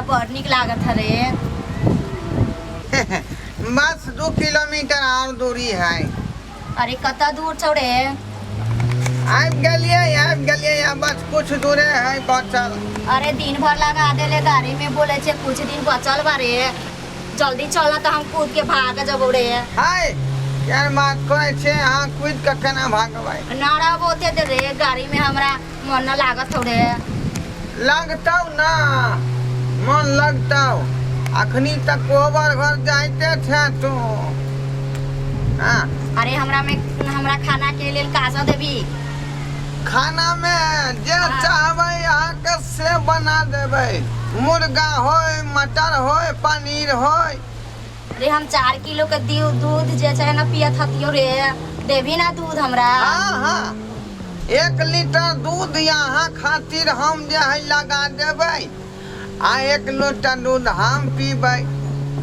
बड़ नीक लागत है रे। बस 2 किलोमीटर और दूरी है। अरे, कतऽ दूर छौ रे? आबि गेलियै, आबि गेलियै। आ बस कुछ दूरे है बचल। अरे, दिन भर लगा देले गाड़ी में, बोले छे कुछ दिन बचल बा रे। जल्दी चल ना तऽ हम कूद के भाग जबौ रे। हाय, यार, बात करै छै? अहाँ कूदि कऽ केना भागबै? ना रहबो ओते देर रे गाड़ी में, हमरा मन न लागत हौ रे। लगतौ ना मन, लगतौ। अखनी तक कोबर घर जाइते छै तू, हाँ? अरे, हमरा में हमरा खाना के लेल काजा देबी? खाना में जे चाहबै अहाँके से बना देबै। मुर्गा होय, मटर होय, पनीर होय। रे, हम 4 किलो के दियो दूध जे छै ना पियत हतियो रे, देबी ना दूध हमरा? हाँ, 1 लीटर दूध यहाँ खातिर हम जे है लगा देबै आ 1 लीटर दूध हम पीबै,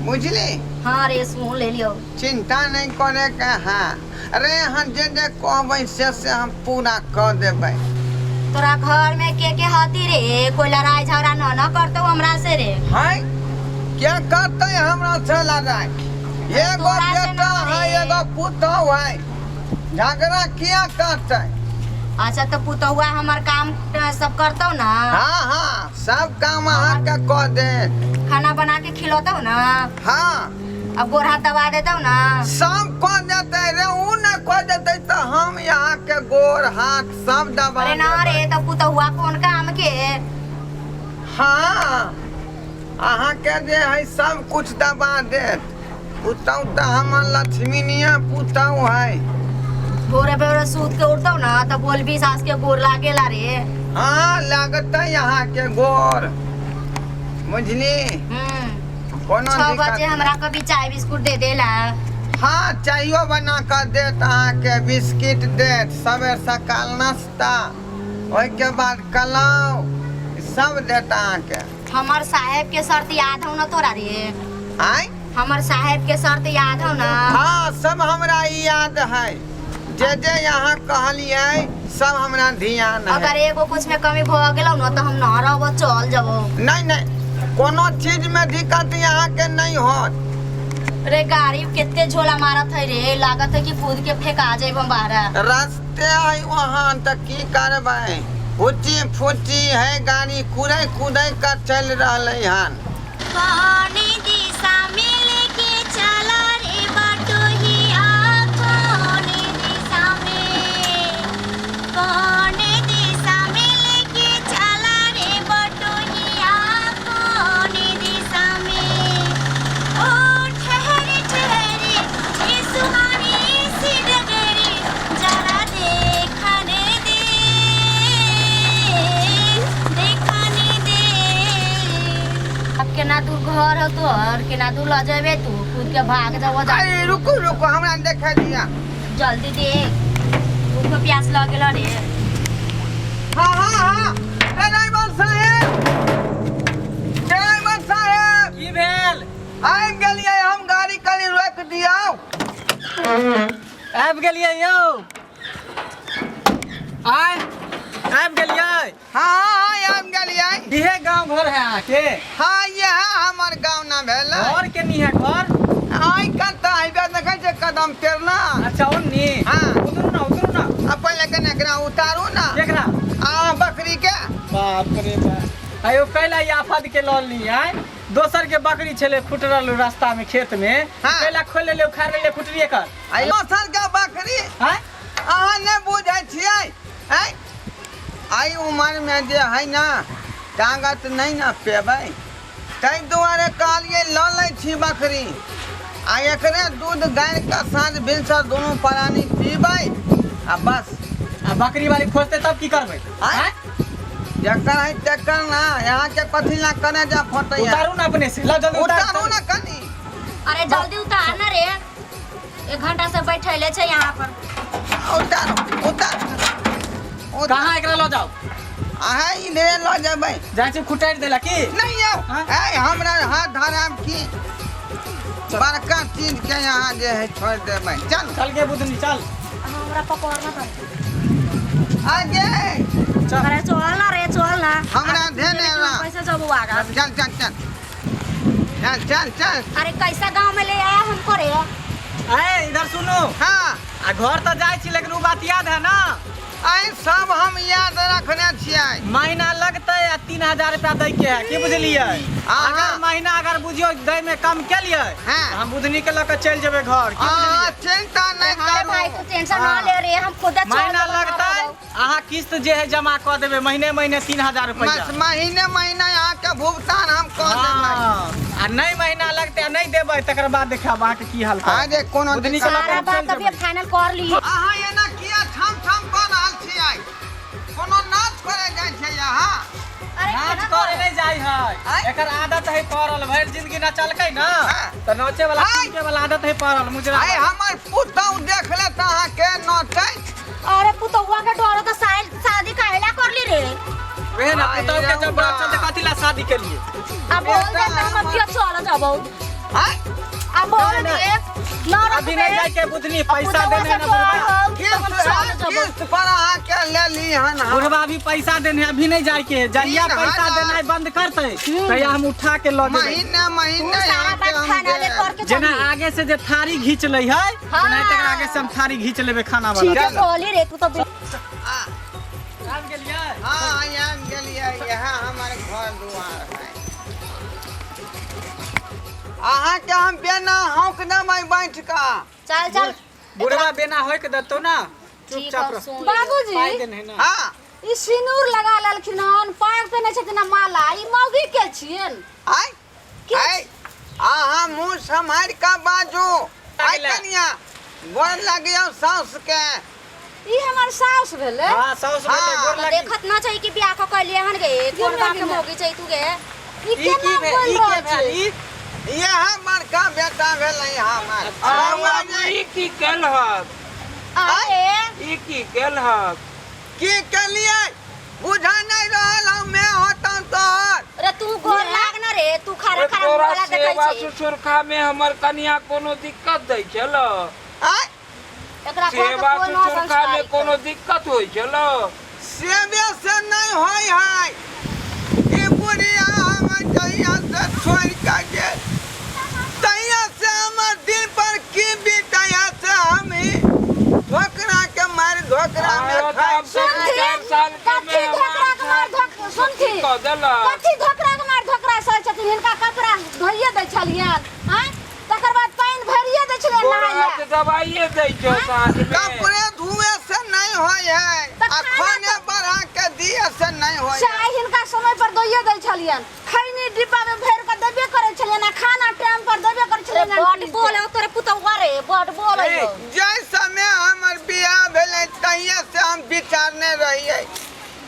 बुझली? हाँ रे, सुन ले लियो। चिंता नहीं करे के। हाँ रे, हाँ, जे जे कहबै से से हम पूरा कऽ देबै। तोरा घर में के के हती रे? कोई लड़ाई झगड़ा न न करतो हमरा से रे? है, क्या करते हमरा से लड़ाई? एगो तोरा से बेटा ना है, रे। एगो पुतहु है, झगड़ा किया करते? अच्छा, तो पुतहुआ हमर काम सब करतो ना? हाँ, सब काम अहाँके कऽ देत। खाना बना के खिलौतो ना? हाँ। अब गोर हाथ दबा देतो ना? सब कऽ देतै रे। उ ने कऽ देतै तऽ हम यहाँ के गोर हाथ सब दबा अरे ना देबै। रे, तो पुतहुआ कोन काम के? हाँ, अहाँके जे है सब कुछ दबा देत। पुतहु तऽ हमर लक्ष्मीनिया पुतहु है। भोरे भोरे सूत के उठतो ना तो बोलबी सास के गोर लागेला रे। हाँ, लगतै अहाँके गोर, बुझली? कोनो 6 दिक्कत बजे हमरा कभी चाय बिस्कुट दे देला। हाँ, चायो बना कऽ देत अहाँके, बिस्किट देत, सवेर सकाल नाश्ता, ओहिके बाद कलाउ सब देत अहाँके। हमर साहेब के शर्त याद हौ ना तोरा रे? आँय? हमर साहेब के शर्त याद हौ ना? हाँ, सब हमरा ई याद है। जे जे यहाँ कहलियै सब हमरा ध्यान है। अगर एगो कुछ में कमी भ गेलौ ना तो हम ना रहबो, चल जबो। नहीं, कोनो चीज में दिक्कत यहाँ के नहीं होत। रे, गाड़ी कितने झोला मारत है रे, लागत है कि कूद के फेंका जेब हम बाहर। रास्ते है वहाँ तऽ की करबै? फुची फुची है गाड़ी, कुदै कुदै कर चलि रहलै हन। कौनी दिशा में लेके चला रे बटोहिया, कौनी दिशा में, कौनी दिशा में लेके चला रे बटोहिया, कौनी दिशा में? ओ ठहरी ठहरी ये सुहानी सी डगरी, जरा देखने दे, देखने दे। अब केना दूर घर हो तोहर? केना दूर ल जेबे तू? कूद के भाग जाबो जा। अरे, रुकू रुकू, हमरा देखे दिया। जल्दी देख, भूख में प्यास लग गेल रे। हाँ, ड्राइवर साहेब, ड्राइवर साहेब! की भेल? आबि गेलियै हम, गाड़ी कनि रोकि दियौ। आबि गेलियै यौ? आय, आबि गेलियै? हाँ, आबि गेलियै। इहे गांव घर है अहाँके? हाँ, इएह हमर गाँव ना भेल। घर के नी है घर? आइ कतऽ आइबे, देखै छै कदम पेरना। अच्छा, ओन्नी? हाँ। उतरू ना, उतरू ना। आ पहिले कने एकरा उतारू ना। केकरा? आ बकरी के। बाप रे बाप, आयो कैला ई आफत के लऽ ली आय? दोसर के बकरी छलै फुटरल रास्ता में, खेत में। कैला खोल लेले, उखाड़ लेले खुटरी एकर? आ दोसर के बकरी? आय? अहाँ नहि बुझै छियै। आँय, एहि उमरमे जे है ना ताकत नहि ने पेबै, ताहि दुआरे कहलियै लऽ लै छी बकरी आ एकरे दूध गाड़ि कऽ साँझ भिनसर दुनू प्राणी पीबै आ बस। आ बकरी वाली खोजते तब की करबै? आँय? आँय? जकर है तकर ना, यहाँके कथी ला करे जा फटैया? उतारू ना अपने से, ला जल्दी उतार। उतारू ना कनी। अरे, जल्दी उतार ना रे, 1 घंटा से बैठले छै यहाँ पर। उतारू, उतार, उतार। कहाँ एकरा लऽ जाउ? अहाँ इधरे लऽ जेबै। जाइ छी खुटारि देला की? नहीं यौ। हाँ? ऐ, हमरा हाथ धराब की? बड़का चीज के यहाँ जे है छोड़ देबै। चल। चल के बुधनी, चल। हमरा पकड़ना पड़तै। आगे। चल। अरे चल ना रे, चल ना। हमरा धेने रह। पैसा जब आगा। चल चल चल चल चल चल। अरे कैसा गांव में ले आया हमको रे? ए इधर सुनू। हाँ। आ घर तो जाइ छी लेकिन उ बात याद है ना? आई सब हम याद रखने छियै। महीना लगतै आ 3000 रुपया दै के है, की बुझलियै? हाँ, अगर हाँ। महीना अगर बुझियो दै में कम केलियै, हाँ। हम बुधनी के लऽ के चलि जेबै घर, की अहाँ बुझलियै? चिंता नहि अरे भाई करू। तू टेंशन ना हाँ। ले रे, हम खुद चल महीना जेबै, लगतै, अहाँ किस्त जे है जमा कऽ देबै महीने महीने 3000 रुपया। बस महीने महीने अहाँके भुगतान हम कऽ देबै। हाँ, आ नहि महीना लगतै आ नहि देबै तकर बाद देखायब अहाँके की हाल करब। अरे कोनो बुधनी के लऽ के सारा हम बात चलि अभी जेबै। फाइनल कर ली। अहाँ एना किया छम छम कऽ रहल छियै? कोनो नाच करे जाइ छै अहाँ? अरे नाच केना करे नहि जाइ है, आँय? एकर आदत है पड़ल, भरि जिंदगी नचलकै ना हाँ। तऽ नाचे वाला आँय? पीटे वाला आदत है पड़ल मुजरा। आइ हमर पुतहु देख लेत अहाँके नचैत। अरे पुतौआ के डरो तो साइल शादी काहेला कर ली रे? वहे ना आइ पुतहु के जब रौदा। डर चलते कथी ला शादी के लिए? अब बोल दे त हम अभी चल जाबो। आइ अब बोल नहीं, दे ना अभी नहीं जाए के बुधनी, पैसा देने ना बुढ़वा। किस्त किस्त पर अहाँके ले ली हन हम। बुढ़वा अभी पैसा देने अभी नहीं जाए के है, जहिया तीन पैसा हजार। देनाइ बंद करते तहिया हम उठा के लऽ जेबै। महीने महीने सारा अहाँके बात हम फाइनल देब। कर के जेना चली। आगे से जे थारी घींच लै है, हाँ। तेनाहिते तकरा आगे से हम थारी घींच लेबै खाना वाला। ठीक है चल। बोली रे तू तो आ, आबि गेलियै? हाँ आबि गेलियै, इएह हमर घर दुआर है। अहाँके हम बेना हौंक देबै बैठ कऽ। चल चल। बुढ़वा बेना होइक देतौ ना, ठीक चुपचाप है, रह। सुन ले। बाबूजी पाइ देने ना। हाँ। ई सिनूर लगा लेलखिन हन, पाग पहिने छथिन आ माला, ई मौगी के छियन? आइ आइ अहाँ मुँह सम्हारि कऽ बाजू। आइ कनिया गोर लगियौ साउस के। ई हमर साउस भेलै। हाँ, साउस भेलै, हाँ। गोर लगी। देखत ना चाहिए कि बियाह क कैलिए हन गे, कोन बाप के मौगी चाहिए तू गे? ई ई की केना भेल? बोल ई के रहल भेल? छै? ई इएह बड़का बेटा भेलै हमर। बाबू ई की केलहक? अरे ई की केलहक? की केलियै बुझा नहि रहल हमे होतौ तोहर। अरे तू गोर लाग ना रे, तू खारा खारा तोरा मुँह वाला देखै सेवा छी। सुसुरखा में हमर कनिया कोनो दिक्कत दै छल? आँय? एकरा घर के सेवा कोई ना सुसुरखा में संस्कारी कोनो दिक्कत होइ छल? सेवे से नहि होइ है। ई बुढ़िया हमर जहिया से छोड़ि कऽ गेल तहिया से हमर दिल पर की बीतैया से हम ही धोकरा के मारि धोकरा में आयो तऽ खाइ आब छी। सब चारि साल के कथी धोकरा के मार धोक सुनथी कऽ देलक। कथी धोकरा के मार धोकरा सर छथिन? हिनका कपड़ा धोइए दै छलियन, आँय? तकर बाद पानि भरिए दै छलियन गोर नहाय हाथ लए। दबाइए दै छौ साँझ में। कपड़े धुए से नहीं होइ है तऽ आ खाना खाने बढ़ा के दिए से नहीं होइ है। चाय हिनका समय पर दैए दै छलियन, खैनी डिब्बा में भरि कऽ देबे करै छलियन आ खाना टाइम पर देबे करै छलियन। बड बोले तोरे पुतौआ रे, बड बोले। ए, जाहि समय हमर बियाह भेलै तहिए से हम विचारने रहियै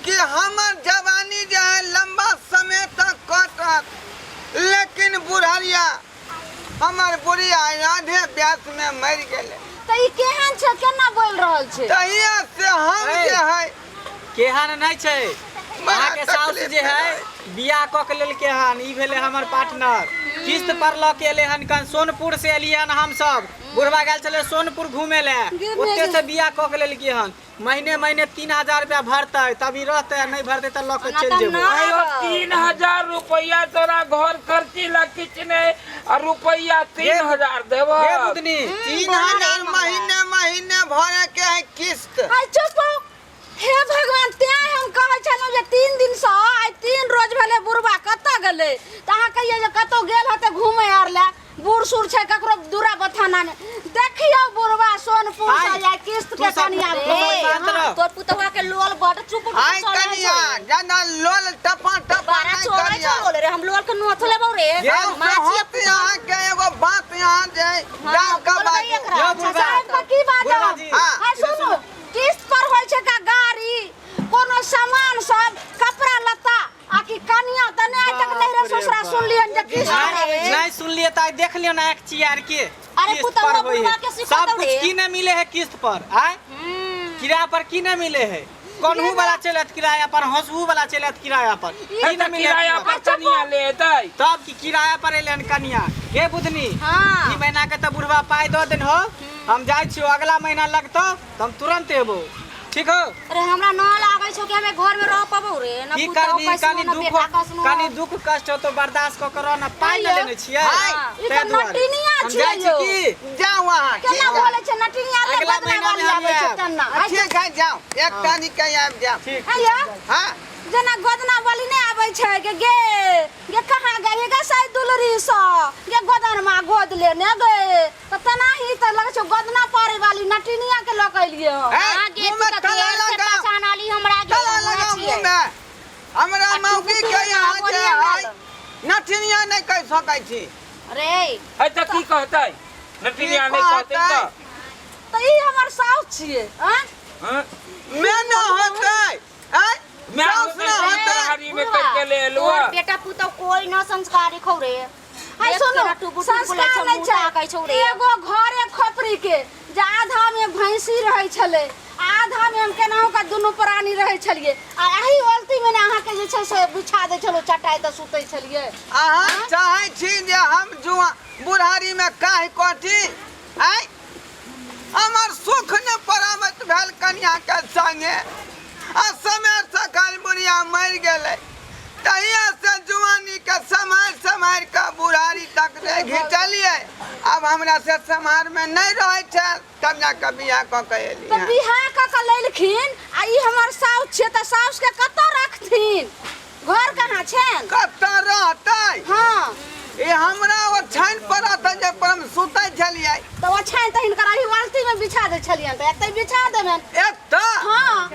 कि हमर जवानी जे है लंबा समय तक कटत, लेकिन बुढ़िया हमर बुढ़िया आधे ब्यास में मरि गेलै। तऽ ई केहन छै, केना बोलि रहल छै? तहिया से हम ए, जे है केहन नहि छै। बड़ा अहाँके साउस तकलीफ जे है भेलै। बियाह कऽ के लेलकै हन, ई भेलै हमर पार्टनर। किस्त पर लऽ के एलै हन, कन सोनपुर से एलियै हन हमसब। बुढ़वा गेल छलै सोनपुर घूमे लए, ओते से बियाह कऽ के लेलकै हन। महीने महीने 3000 रुपया भरतै तभी रहतै, आ नहि भरतै तऽ लऽ के ना चलि तऽ जेबै। ना। आयो 3000 रुपया तोरा घर खर्ची ला किछु नहि आ रुपया 3000 देबह। हे बुधनी, 3000 महीने महीने भरे के है किस्त। आइ चुप हो। हे भगवान, तें हम कहै छलहुँ जे 3 दिनसँ आइ 3 रोज भेलै बुढ़बा कतऽ गेलै, तऽ अहाँ कहियै जे कतहु गेल हेतै घूमै आर लए, बूढ़ सूढ़ छै ककरो दूरा बथाना नहि। देखियौ बुढ़बा सोनपुर से आइ, आइ किस्त तू के सब- कनिया तू सब शांत रह। तोर पुतौआ के लोल बड चुप उठ आइ कनिया ज्यादा लोल टपा टपा बड़ा नहीं चोरै करिया। छौ रे, हम लोल के नोथ लेबौ रे। माछी होत यहाँ के एगो बात यहाँ जे हाँ, जान का बोलबै बाजू। एकरा। यौ बुढ़बा। साहेब के की बुढ़बा बाजब? जी, हाँ। आइ सुनू, किस्त पर होइ छै का गाड़ी, कोनो सामान सब, कपड़ा लत्ता, आ कि कनिया तऽ नहि आइ तक नैहरे बाप रे ससुरा बाप। सुनलियनि जे किस्त पर नहीं नहीं सुनलिए तऽ आइ देख लियौ ना एक चियार के। अरे किस्त पुतौआ पर होई बुढ़वा है। के सिखतौ सब कुछ रे। की नहीं मिले है किस्त पर, आय किराया पर की नहीं मिले है? कोनहू वाला चलत किराया पर, हंसहू वाला चलत किराया पर, की तऽ नहीं मिले है किराया किराया पर कनिया ले एतै। तब की किराया पर एलै हन कनिया। हे बुधनी, हाँ। ई महीना के तऽ बुढ़वा पाइ दऽ देन हो, हम जाइ छियौ, अगला महीना लगतौ तऽ हम तुरंत एबौ। ठीक हो। अरे हमरा न लागै छौ कि हमे घर में रह पबौ रे न। की पुतहु करबी कैसनो कनी न दुख बेटा कसनो। कनी दुख कष्ट हो तो बर्दाश्त क कर न पाइ न आइयो। लेने छियै। हाय। ई ताहि तऽ दुआरे। नटिनिया हम छियै जाइ छी यौ। की जाउ अहाँ। केना ठीक है। बोलै छै नटिनिया तऽ अगला बदना महीना वाली में हम आबै छै आयब। तेना। ठीक है, जाउ, एक तारीख के आबि जाउ। ठीक। आइयो। हाँ। जेना गोदना वाली नहि आबै छै गे गे गे कहाँ गई गे साइ दुलरी सँ गे गोदनमा गोद लेने गे, तऽ तेनाही तऽ लगै छै गोदना पारे वाली नटिनिया के लऽ के एलियै हँ। ए, हाँ गे, मुँह तू में तऽ ताला देर से लगाओ। पहचान आली हमरा गे, ताला हमरा लगाओ छियै। मुँह में। हमरा आ मौगी टुकु के टुकु यहाँ जे बोलिए हमरा है नटिनिया नहि कहि सकै छी। अरे है तऽ की कहतै नटिनिया नहि कहतै तऽ? तऽ ई हमर साउस छियै आँय? हँ? मैं न होतै आँय? मैं साउस न होतै। हरी में करके ले एलुआ। तोहर बेटा पुतहु कोई न संस्कारी खौ रे। हाय एक सुनो, केना टुबु टुबु बोलै संस्कार छौ, नहि मुँह छै। ताकै छौ रे। एगो घरे खोपड़ी के जे आधा में भैंसी रहै छलै आ आधा में हम केनाहु के दुनू प्राणी रहै छलियै, आ एही ओलती में ने अहाँके जे छै से बिछा दै छलहुँ चटाइ तऽ सुतै छलियै। अहाँ चाहै छी जे हम जुआ बुढ़ारी में काहि कटी? आँय, हमर सुख ने परामत भेल कनिया के संगे, आ समय सकाल बुढ़िया मरि गेलै, तहिया से जुआनी के सम्हारि सम्हारि कऽ बुढ़ारी तक ने घिचलियै। आब हमरा से सम्हार में नहि रहै छै, तब जा कऽ बियाह कऽ के एली। तऽ बियाह कऽ के लेलखिन आ ई हमर साउस छियै, तऽ साउस के कतऽ रखथिन? घर कहाँ छनि? कतऽ रहतै? हाँ। ई हमरा ओछाइन पर रहतै जे पर हम सुतै छलियै। तऽ ओछाइन तऽ हिनकर एही बाल्टी में बिछा दै छलियनि, तऽ एतै बिछा देबनि। एतऽ? हाँ।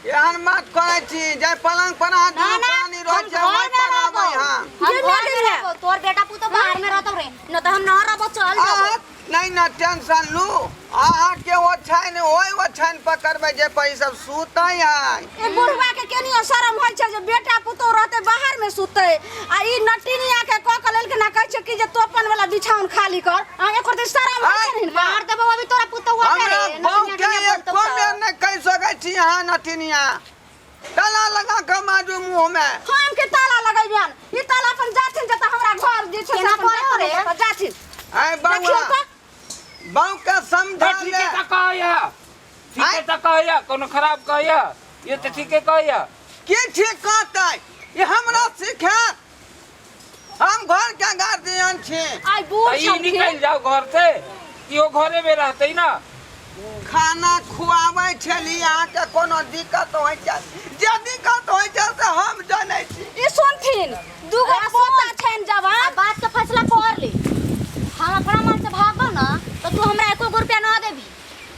एहन बात करै छी जे पलंग पर अहाँ ना दुनू ना, प्राणी हम रहै छियै घर ओहि में पर रहबौ। रहबै हम। हम जे घर नहि में गेलै। रहबौ, तोर बेटा पुतहु बाहर में रहतौ रे, न तऽ हम न रहबौ, चल जेबौ। अहाँ नहि न टेंशन लू, अहाँके ओछाइन ओहि ओछाइन पकड़बै जे पर ई सब सुतै है। ई बुढ़वा के केनियो शरम होइ छै जे बेटा पुतोह रहतै बाहर में सुतै, आ ई नटिनिया के कऽ के लेलखिन आ कहै छै कि जे तू अपन वाला बिछाउन खाली कर। आ एकर तऽ शरम होइ छै ने हिनका। मार देबौ अभी तोरा पुतोहुआ के हमरा रे, बहू नटिनिया के टिनिया एको बोलतौ बेर तऽ। नहि कहि सकै छी अहाँ नटिनिया। ताला लगा के मारू मुँह में। हम के ताला लगैबेन? ई ताला अपन जाथिन जतऽ हमरा घर जे छै से केना अपन करहो रे? जतऽ जाथिन। आइ देखियौ बौआ, तऽ। बहू के समझा ठीके ले। तऽ कहैया, ठीके तऽ कहैया, कोनो खराब कहैया? ये तऽ ठीके कहैया। की ठीक कहतै? ई हमरा सिखायत? हम घर के गार्जियन छी। आइ बूढ़ तऽ ई छलखिन। निकलि जाओ घर से, इहो घरे में रहतै ना। खाना खुआबै छली, अहाँके कोनो दिक्कत होइ छै? जे दिक्कत होइ छै से हम जनै छी। ई सुनथिन, दूगो अरे पोता सुन। छनि जवान। आ बात के फैसला कर ले। हम अपना मन से भागबौ ना तो तू हमरा एको गो रुपया ना देबी,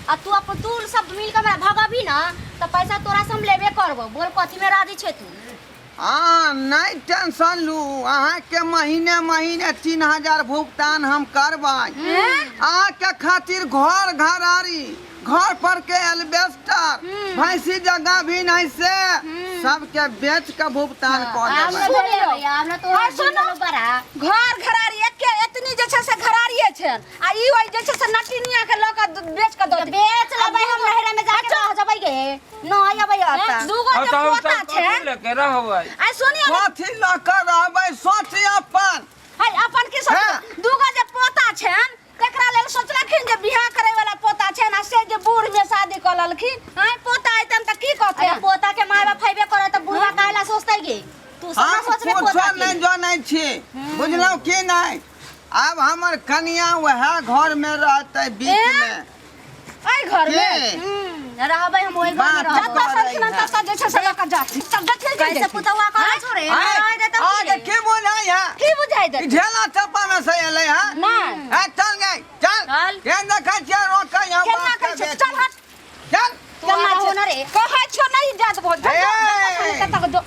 आ तू अपन तू सब मिल के हमरा भगबी ना तो पैसा तोरा से हम लेबे करबो। बोल कथी में राजी छे तू? हाँ, नहि टेंशन लू, अहाँके महीने महीने 3000 भुगतान हम करबै। अहाँके खातिर घर घरारी, घर पर के एल्बेस्टर, भैंसी जगह भी नहीं से सबके बेच के भुगतान कऽ आब देबै। न भेलै, आब न तोहर और सुनो। जिंदगी बड़ा। घर घरारी एके एतनी जे छै से घरारिये छै, आ ई ओहि जे छै से नटिनिया के लऽ के बेच के दऽ तऽ बेच लेबै हम, नैहरा में जाके रह जेबै गे, नहीं अबै एतऽ। दूगो हाँ जे तऽ हम पोता सब छै। कथी लेके रहबै? आ सुनियो ने। कथी लऽ कऽ रहबै? सोच अपन। है अपन की सोच? हाँ। दूगो जे पोता छनि तकरा लेल सोचलखिन जे बियाह करे वाला पोता छनि, आ से जे बूढ़ में शादी कऽ लेलखिन। आँय, पोता अयतनि तऽ की कहतै? अरे पोता के माय बाप हेबे करे तऽ बुढ़वा काहे ला सोचतै गे? तू सब ना हम सोचबे कुछो पोता के। नहि जनै छी, बुझलहुँ की नहि? आब हमर कनिया वएह घर में रहतै बीच ए? में। एहि घर में? के? रहबै हम ओहि घर में बात रहबै। जतऽ छलखिन हन ततऽ जे छै से लऽ कऽ जाथिन। तब देखियौ जे कैसे जेथिन। पुतौआ करै छौ रे? आँय, रह देतौ की आगे रे? की बुझाइ है? की बुझाइ ई देतै? ढेला चप्पा में से एलै है? नहि। ए, चल गई, चल। चल। केहन देखै छियै रोकै हम केना बाप के कहै छै? बेटी। चल हट। चल। तू केना आगा छै? हो ना रे। कहै छौ नहि जात भो। ए। तक जो।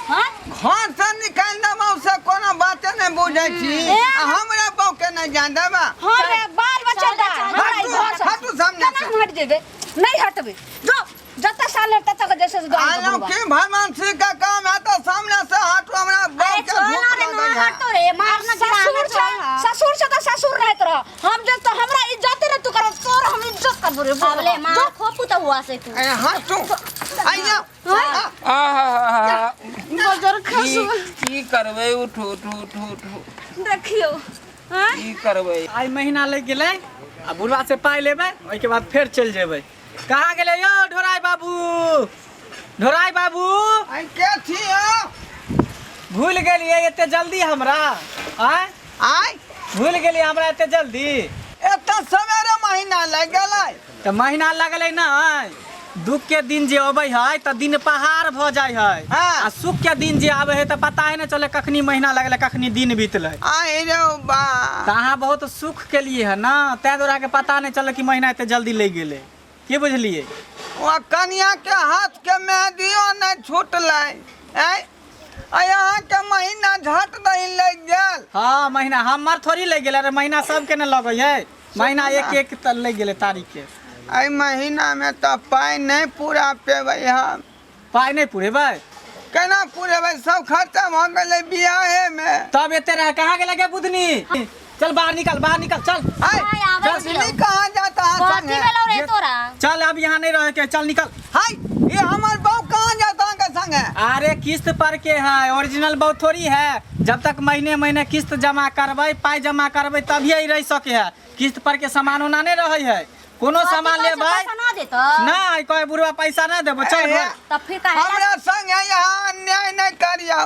हाँ? घर से निकालि देबौ से कोनो बाते नहि बुझै छी। ए। आ हमरा बहू के नहि जान देबा? हाँ रे, बाल बच्चेदार। चल, हमरा ई हटू, घर से हटू सामने केना से। हम हटि जेबै? नहि हटबै। जो जतऽ साल ततऽ के जैसे से दऽ आलौ बुढ़बा। की भगवान श्री का काम है तो सामने से हटू, हमरा बहू अरे के चल भूख ना रे, लगै ना है। हटतो रे, मार ना गिरा ससुर ना छै, चल ना। ससुर छै तऽ ससुर रहैत रह। हम जे तऽ हमरा इज्जत ने तू कर, तोर हम इज्जत करबो रे अब ले बुढ़बा। मार खो पुतौआ से तू। ए, हटू। आइयो। आहा, बजर की खसु। की करबै? उठू उठू उठू उठू। देखियौ। आँय? की करबै? आइ महीना लागि गेलै, आ बुढ़वा से पाइ लेबै, ओहिके बाद फेर चलि जेबै। कहाँ गेलै यौ ढोराई बाबू? ढोराई बाबू, आई के छी यौ? भूल गेलियै एते जल्दी हमरा? आँय, आय, भूल गेलियै हमरा एते जल्दी? एते सवेरे महीना लागि गेलै। तऽ महीना लगलै नहि, दुख के दिन जे अबै है तऽ दिन पहाड़ भऽ जाइ है। हाँ। आ सुख के दिन जे आबै है तऽ पता है नहि चले कखनी महीना लगलै, कखनी दिन बीतलै। आइ रे बा। तऽ अहाँ बहुत सुख के लिए है ना, तैं दुआरे अहाँके पता नहि चलल कि महीना एते जल्दी लागि गेलै। की बुझलियै? ओ कनिया के हाथ के मेहदियो नहि छूटलै। आँय, आ अहाँके महीना झट दही लागि गेल। हाँ, महीना हमर थोड़ी लागि गेलै। अरे, महीना सबके ने लगै है। महीना एक एक तऽ लागि गेलै तारीख के। एहि महीनामे तऽ पाइ नहि पूरा पेबै हम। पाइ नहि पुरेबै? केना पुरेबै? सब खर्चा भऽ गेलै बियाहेमे। तब एते रह कहाँ गेलै गे बुधनी? चल बाहर निकल, बाहर निकल, चल। हाय, हाय, आबै चल, छियौ। सुनी कहाँ जाता है कथी संगे? भेलौ रे तोरा? चल, अब यहाँ नहीं रह के, चल निकल। हाय, ये हमर बहू कहाँ जाता है के संगे? अरे, किस्त पर के है, ओरिजिनल बहुत थोड़ी है। जब तक महीने महीने किस्त जमा करबै, पाइ जमा करबै, तभिए ई रह सके है। किस्त पर के सामान ओना नहीं रहे है। कोनो कथी सामान कहै छै, लेबै पैसा ना देतौ? नहीं, कहे बुढ़वा पैसा ना देबो, चल ए, घर। तब फिर काहे ला- हमरा संगे यहाँ अन्याय नहि करियौ।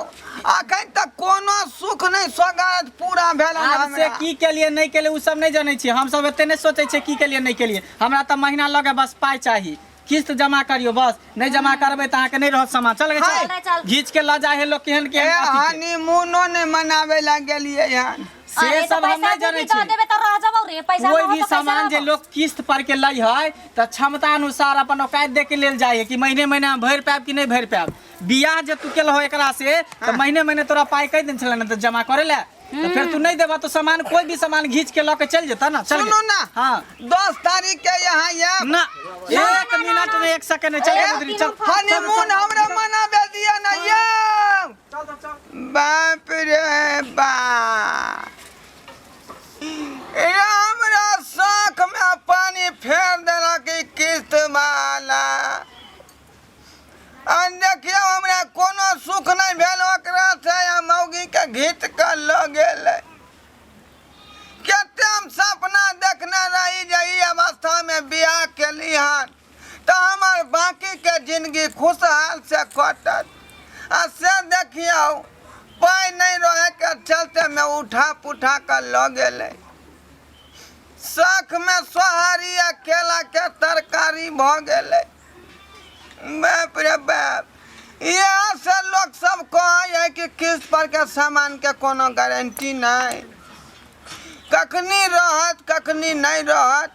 अखन तक कोनो सुख नहि सोगात पूरा भेल हन आब से हमरा। की के लिए नहीं के लिए उ सब नहीं जानै छियै हम सब। एते नहीं सोचै छियै की के लिए नहीं के लिए। हमरा तऽ महीना लगे बस पाइ चाही। किस्त जमा करियौ बस। नहीं जमा करबै तऽ अहाँके नहीं रहत सामान। चल गे, हाय। चल। चल, चल। घीच के लऽ जाइ है लोग केहन ए केहन अथी के। हनीमूनो नहि मनाबै लए गेलियै हन। से अरे, तऽ सब हम पैसा नहीं जानै दीदी दऽ छियै। देबै तऽ रह जबौ रे। पैसा कोई रहत भी तऽ कैसे सामान जे रहबौ? लोग किस्त पर के लै है तऽ क्षमता अनुसार अपन औकात दे के लेल जाइ है कि महीने महीने हम भरि पायब कि नहीं भरि पायब। बियाह जे तू केलहो एकरा से तऽ महीने महीने तोरा पाइ कहि देने छलै ने तऽ जमा करे ले, तऽ फेर तू नहीं देबा तो सामान, कोई भी सामान घींच के लऽ के चलि जेता ना। चल गे। सुनू ना। हाँ। 10 तारीख के यहाँ आयब। ना, एक मिनट में, एक सेकंड में। चल गे बुधनी, चल। हनीमून हमरा मनाबे दिअ ना यौ। चल चल चल। बाप रे बाप, ए हमरा शौक में पानी फेर देलक ई किस्त वाला। आ देखियौ, हमरा कोनो सुख नहि भेल ओकरा से, आ मौगी के घीच कऽ लऽ गेलै। कते हम सपना देखने रही जे ई अवस्था में बियाह केली हन तऽ हमर बाकी के जिंदगी खुशहाल से कटत, आ से देखियौ, पाइ नहि रहे के चलते में उठा पुठा कऽ लऽ गेलै। शौख में सोहारी आ केला के तरकारी भऽ गेलै। बाप रे बाप, इएह से लोक सब कहै है कि किस्त पर के सामान के कोनो गारंटी नहि, कखनी रहत कखनी नहि रहत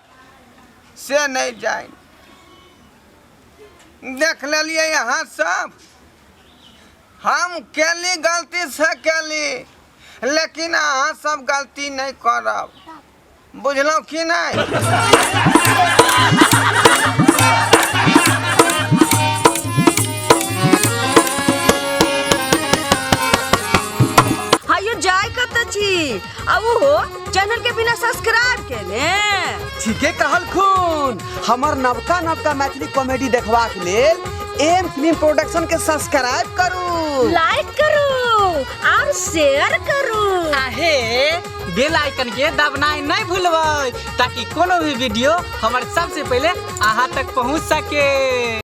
से नहि जानि। देख लेलियै अहाँ सब, हम केली गलती से केली, लेकिन अहाँ सब गलती नहि करब। बुझलहुँ कि नहि? हायो, जाय कतऽ छी आ ओहो चैनल के बिना सब्सक्राइब केने? ठीके कहलखुन। हमर नवका नवका मैथिली कॉमेडी देखबाक लेल एम फिल्म प्रोडक्शन के सब्सक्राइब करू, लाइक करू और शेयर करू। आहे बेल आइकन के दबनाइ नहीं भूलबै, ताकि कोनो भी वीडियो हमर सबसे पहले अहाँ तक पहुँच सके।